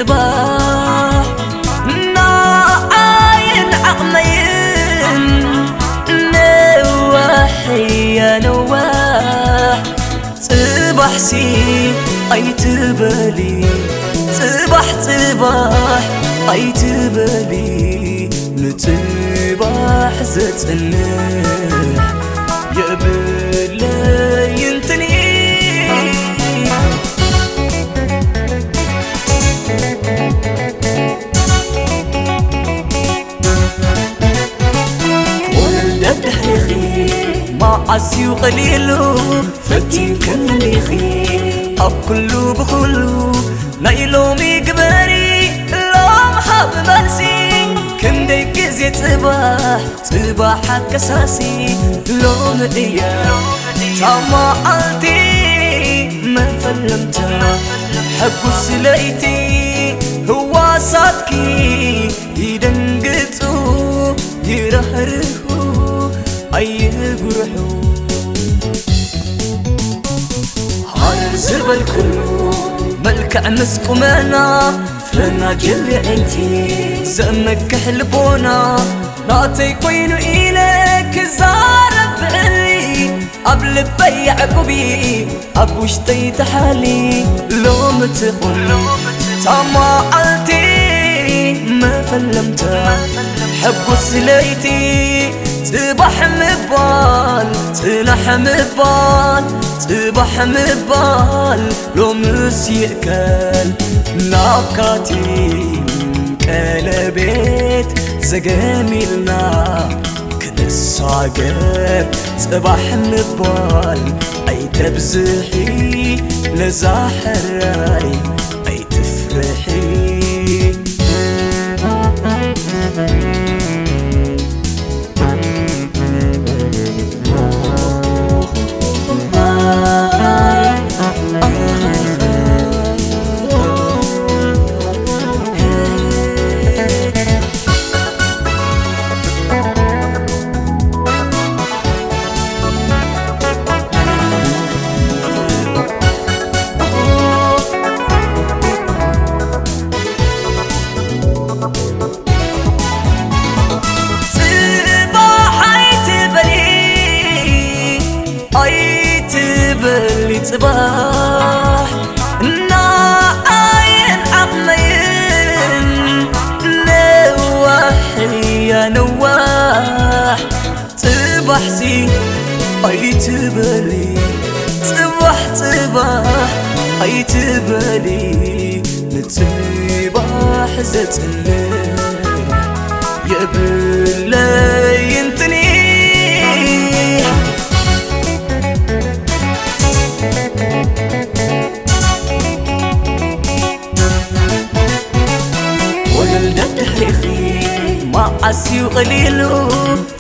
ጽባሕ ንዓይን ዓቕመይን ነዋሕ እያ ነዋሕ። ጽባሕሲ ኣይትበሊ፣ ጽባሕ ጽባሕ ኣይትበሊ፣ ንጽባሕ ዘጽንሕ የብለይን ትንሽ። ክወልድ ደድሕሪኺ መዓስ እዩ ቀሊሉ፣ ፈቲንክኒ ዲኺ ኣብ ኩሉ ብኹሉ። ናይ ሎሚ ግበሪ ሎም ሃብ መልሲ፣ ክንደይ ግዜ ጽባሕ ጽባሕ ኣከሳሲ። ሎሚ እያ እታ መዓልቲ መፈለምታ፣ ሕጉስ ለይቲ ህዋሳትኪ ይደንግጹ ይራህርሁ ኣይጉርሑ። ሃር ዝበልኩሉ መልክዕ ምስ ቁመና፣ ፈናጅል የዒንቲ ዘመክሕ ልቦና፣ ናተይ ኮይኑ ኢለ ክዛረብ ብዕሊ፣ ኣብ ልበይ የዕቁቢ ኣብ ውሽጠይ ተሓሊ። ሎሚ ትኹን እታ መዓልቲ መፈለምታ፣ ሕጉስ ለይቲ ጽባሕ ምባል፣ ጽናሕ ምባል፣ ጽባሕ ምባል ሎምስ ይእከል። ናብ ካቲም ቀለቤት ዘገም ኢልና ክንሳገር፣ ጽባሕ ምባል ኣይተብዝሒ፣ ነዛ ሕራይ ኣይትፍርሒ። ጽባሕ ኣይትበሊ፣ ኣይትበሊ ጽባሕ፣ እና ኣየን ዓቕመይን ነዋሕ እያ ነዋሕ። ጽባሕሲ ኣይትበሊ፣ ጽባሕ ጽባሕ ኣይትበሊ፣ ንጽባሕ ዘጽንሕ የብለይን ትንሽ። ወለል ደድሕሪኺ መዓስ እዩ ቀሊሉ፣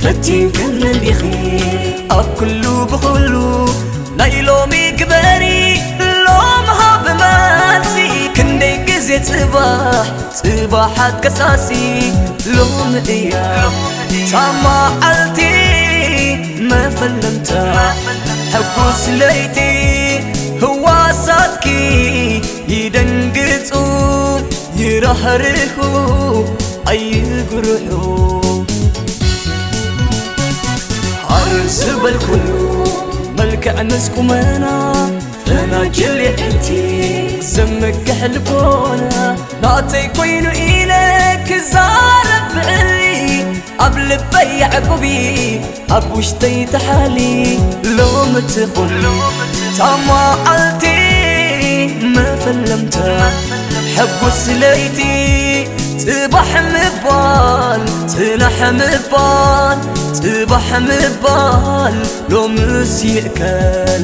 ፈቲንክኒ እንዲኺ ኣብ ኩሉ ብኹሉ። ናይ ሎሚ ግበሪ ሎም ሃብ መልሲ፣ ክንደይ ግዜ ጽባሕ ጽባሕ ኣትከሳሲ። ሎሚ እያ እታ መዓልቲ መፈለምታ፣ ሕጉስ ለይቲ ህዋሳትኪ ይደንግጹ ይራህርሁ ኣይጉርሑ። ሃር ዝበልኩሉ መልክዕ ምስ ቁመና፣ ፈናጅል የዕንቲ ዘመግሕ ልቦና፣ ናተይ ኮይኑ ኢለ ክዛረብ ብዕሊ፣ ኣብ ልበይ የዕቁቢ ኣብ ውሽጠይ ተሓሊ። ሎሚ ትኹን እታ መዓልቲ መፈለምታ፣ ሕጉስ ለይቲ ጽባሕ ምባል፣ ጽናሕ ምባል፣ ጽባሕ ምባል ሎምስ ይእከል።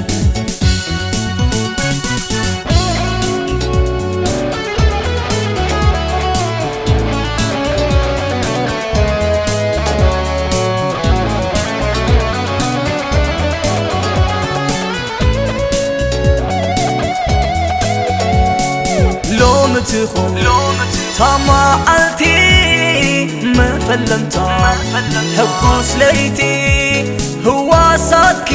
ሎሚ ትኹን እታ መዓልቲ መፈለምታ፣ ሕጉስ ለይቲ ህዋሳትኪ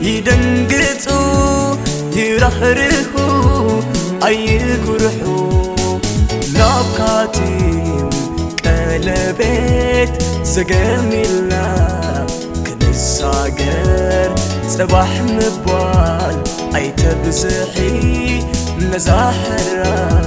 ይደንግጹ ይራህርሁ ኣይጉርሑ። ካቲም ቀለቤት ዘገሚልና ክንሳገር ጽባሕ ምባል ኣይተብዝሒ ነዛ ሕራይ